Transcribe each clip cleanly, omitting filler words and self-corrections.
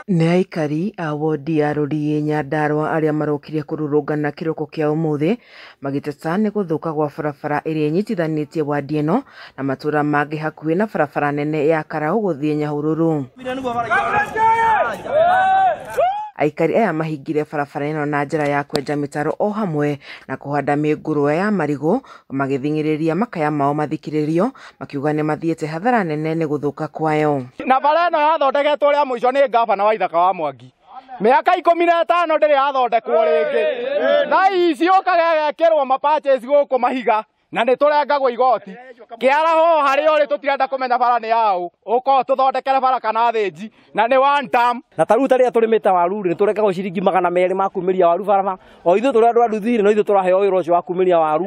Nĩ aikari a wodi ya Rũriĩ Nyandarua arĩa marokire kũrũrũngana kĩroko kĩa ũmũthĩ magĩteta nĩ gũthũka gwa barabara ĩrĩa ĩnyitithanĩtie wadi ĩno na matũra mangĩ hakuhĩ na barabara nene ya Karau gũthiĩ Nyahururu. Aikari aya mahingire barabara ĩno na njĩra ya kwenja mĩtaro o hamwe na kũhanda mĩngũrwa ya marigũ magĩthing'ĩrĩria makaya mao mathikĩrĩrio makiuga nĩ mathiĩte hathara nene nĩ gũthũka kwayo. Na bara ĩno yathondeketwo rĩa mũico nĩ ngabana wa Ithaka wa Mwangi mĩaka 15 ndĩrĩ yathondekwo rĩngĩ. Thaa ici ũkaga ĩgekĩrwo mapatches gũkũ mahiga na nĩ tũrengagwo igoti. Kĩaraho harĩa ũrĩ tũtirenda kũmenya bara nĩ yaũ, ũkorwo tũthondekere bara kana thĩnji na nĩ one term. Na ta rĩu ta rĩrĩa tũrĩmĩte waru rĩ, nĩtũrengagwo ciringi 200 ma kumĩria waru barabara. O ithuĩ tũrĩ andũ a nduthi-rĩ, no ithuĩ tũraheo wĩra ũcio wa kumĩria waru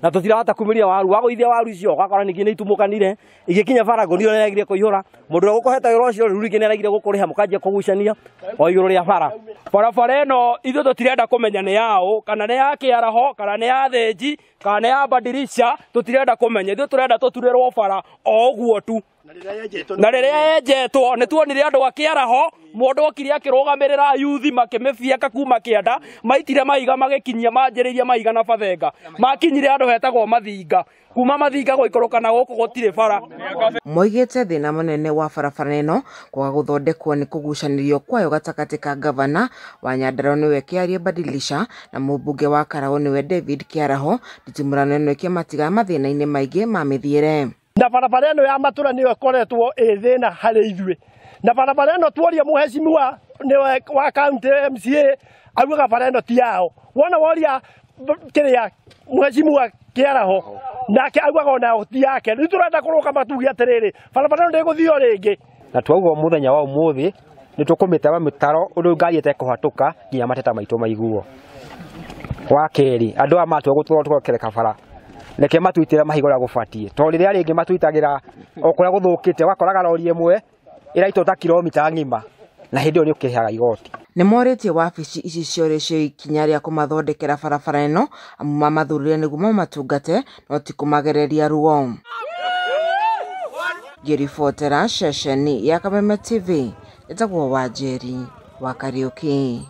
na tũtirahota kumĩria waru. Wagũithia waru icio ũgakora ningĩ nĩ itumũkanire igĩkinya bara ngũnia nĩ ĩregire kũihũra. Mũndũ ũrĩa ũgũkũhete wĩra ũcio rĩu rĩngĩ nĩ aregire gũkũrĩha, mũkanjia kũgucania o igũrũ rĩa bara. Barabara ĩno ithuĩ tũtirenda kũmenya nĩ yaũ, kana nĩ ya Kĩaraho, kana nĩ ya Thĩnji, kana nĩ ya Badirisha, tũtirenda kũmenya. Ithuĩ tũrenda tũturĩrwo bara o ũguo tu. Na rĩrĩa yenjetwo nĩ tuonire andũ a Kĩaraho, mũndũ okire akĩrũgamĩrĩra yuthi makĩmĩbieka kuma kĩanda, maitire mahiga magĩkinyia manjĩrĩirie mahiga na bathenga. Makinyire andũ hetagwo Mathinga. Kuma Mathinga gũikũrũka na gũkũ gũtirĩ bara. Moigĩte thĩna mũnene wa barabara ĩno kwaga gũthondekwo nĩ kũgucanĩrio kwayo gatagatĩ ka gavana wa Nyandarua nĩwe Kĩarie Badilisha na mũmbunge wa Karau nĩwe David Kĩaraho, nditimũrano ĩno ĩkĩmatiga mathĩna-inĩ maingĩ ma mĩthiĩre. Na barabara ĩno ya matũra nĩyo ĩkoretwo ĩ thĩna harĩ ithuĩ. Na barabara ĩno tuoria mũhecimiwa nĩwe wa county MCA augaga bara ĩno ti yao. Wona woria kĩrĩa mũhecimiwa Kĩaraho nake augaga ona ti yake. Rĩu tũrenda kũrũgama tuge atĩrĩrĩ, barabara ĩno ndĩgũthio rĩngĩ. Na twauga mũthenya wa ũmũthĩ nĩ tũkũmĩtema mĩtaro ũndũ ngari ĩtekũhatũka nginya mateta maitũ maiguo. Wa kerĩ, andũ aya matua gũtũrokere bara reke matuitĩre mahiga ũrĩa gũbatiĩ, tondũ rĩrĩa rĩngĩ matuitagĩra o kũrĩa gũthũkĩte, ũgakoraga rori ĩmwe ĩraitwo ta kilomita ng'ima na hĩndĩ ĩyo nĩ ũkĩrĩhaga igoti. Nĩ morĩtie wabici ici ciorĩ cio ikinya rĩa kũmathondekera barabara ĩno amu mamathurire nĩguo mamatungate no ti kũmagereria ruo. Ngĩribotera ceceni ya Kameme TV, ĩtagwo Wanjeri wa Kariũki.